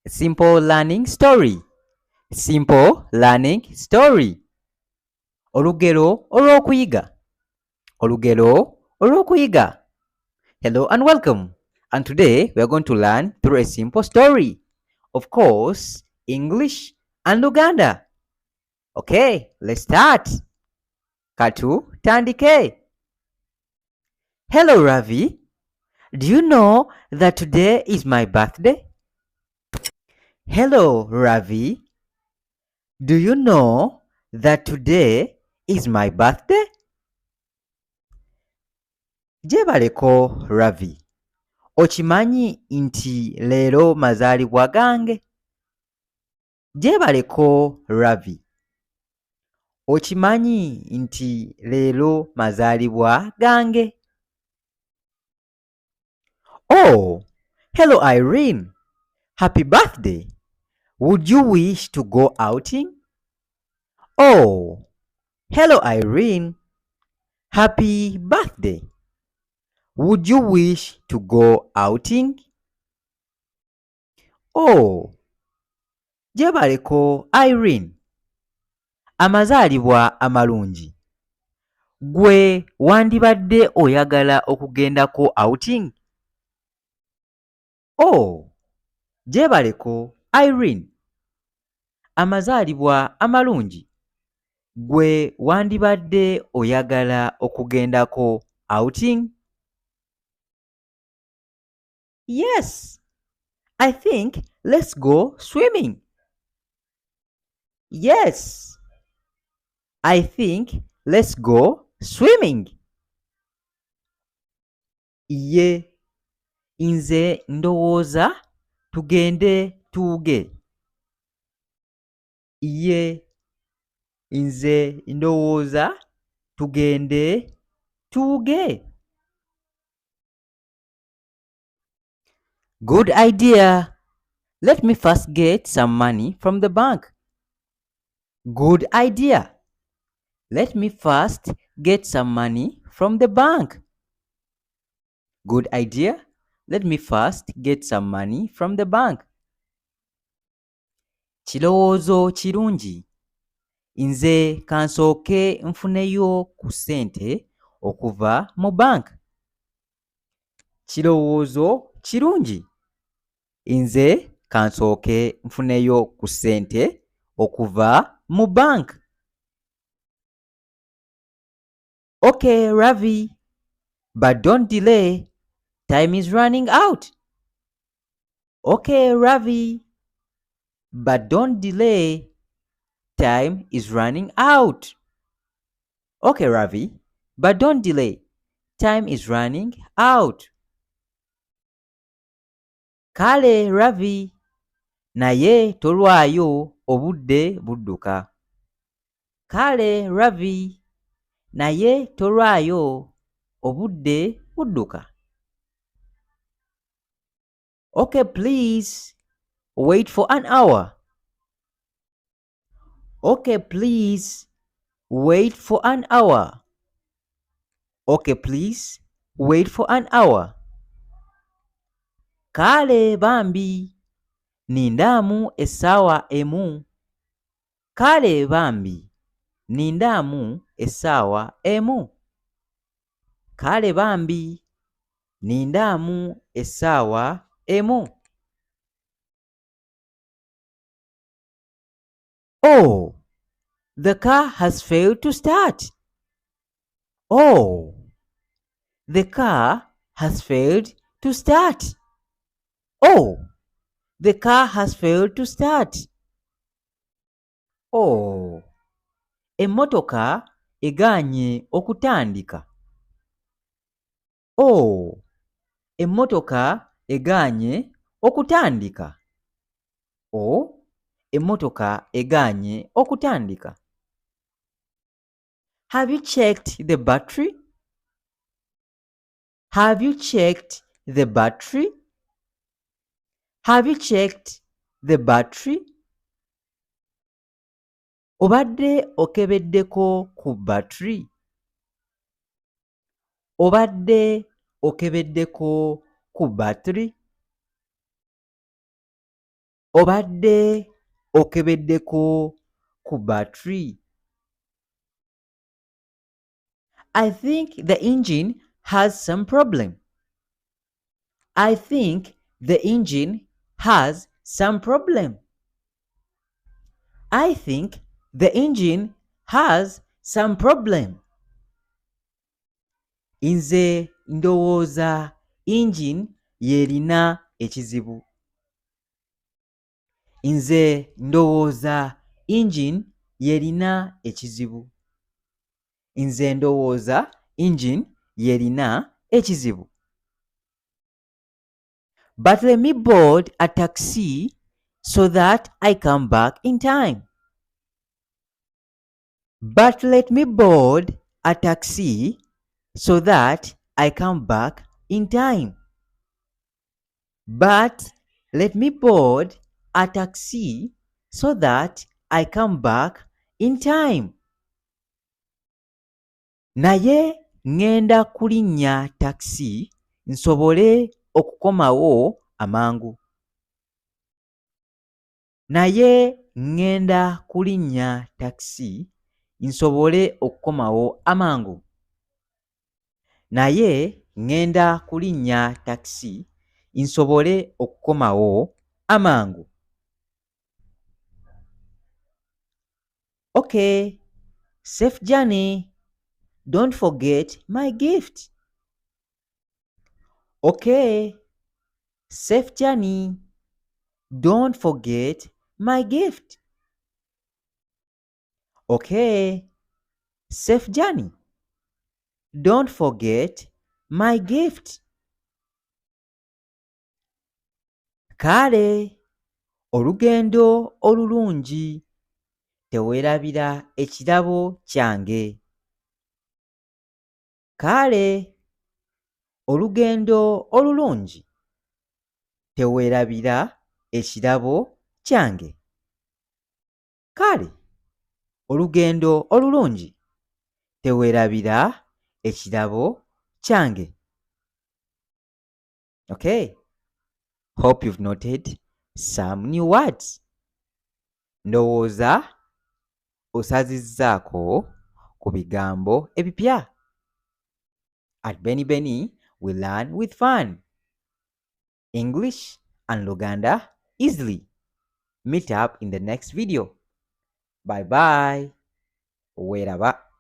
Simple learning story. Simple learning story. Olugero olw'okuyiga. Olugero olw'okuyiga. Hello and welcome. And today we are going to learn through a simple story. Of course, English and Luganda. Okay, let's start. Katutandike. Hello, Ravi. Do you know that today is my birthday? Hello, Ravi. Do you know that today is my birthday? Gyebaleko Ravi. Okimanyi nti leero mazaalibwa gange? Gyebaleko Ravi. Okimanyi nti leero mazaalibwa gange? Oh, hello Irene. Happy birthday. Would you wish to go outing? Oh, hello Irene. Happy birthday. Would you wish to go outing? Oh, gyebaleko Irene. Amazaalibwa amalungi. Ggwe wandibadde oyagala okugendako outing? Oh, gyebaleko Irene. Amazaalibwa amalungi. Ggwe wandibadde oyagala okugendako outing? Yes, I think let's go swimming. Yes, I think let's go swimming. Ye, nze ndowooza tugende tuwuge. Ye, nze ndowooza tugende tuwuge. Good idea. Let me first get some money from the bank. Good idea. Let me first get some money from the bank. Good idea. Let me first get some money from the bank. Kirowoozo kirungi. Nze kansooke nfuneyo ku ssente okuva mu bank. Kirowoozo kirungi. Nze kansooke nfuneyo ku ssente okuva mu bank. Okay, Ravi, but don't delay. Time is running out. Okay, Ravi, but don't delay. Time is running out. Okay, Ravi, but don't delay. Time is running out. Kale Ravi, naye tolwayo obudde budduka. Kale Ravi, naye tolwayo obudde budduka. Okay, please wait for an hour. Okay, please wait for an hour. Okay, please wait for an hour. Kale bambi, nindaamu essaawa emu. Kale bambi, nindaamu essaawa emu. Kale bambi, nindaamu essaawa emu. Oh, the car has failed to start. Oh, the car has failed to start. Oh, the car has failed to start. Oh, emmotoka egaanye okutandika. Oh, emmotoka egaanye okutandika. Oh, emmotoka egaanye okutandika. Have you checked the battery? Have you checked the battery? Have you checked the battery? Obadde okebeddeko ku battery? Obadde okebeddeko ku battery? Obadde okebeddeko ku battery? I think the engine has some problem. I think the engine has some problem. I think the engine has some problem. Nze ndowooza engine y'erina ekizibu. Nze ndowooza engine y'erina ekizibu. Nze ndowooza engine y'erina ekizibu. But let me board a taxi so that I come back in time. But let me board a taxi so that I come back in time. But let me board a taxi so that I come back in time. Naye ŋŋenda kulinnya takisi nsobole okukomawo amangu. Naye ŋŋenda kulinnya takisi nsobole okukomawo amangu. Naye ŋŋenda kulinnya takisi nsobole okukomawo amangu. Okay, safe journey. Don't forget my gift. Okay, safe journey. Don't forget my gift. Okay, safe journey. Don't forget my gift. Kale, olugendo olulungi. Teweerabira ekirabo kyange. Kale, olugendo olulungi. Teweerabira ekirabo kyange. Kale, olugendo olulungi. Teweerabira ekirabo kyange. Okay. Hope you've noted some new words. Ndowooza osazizzaako ku bigambo ebipya. At Benny Benny, we learn with fun. English and Luganda easily. Meet up in the next video. Bye bye. Weraba.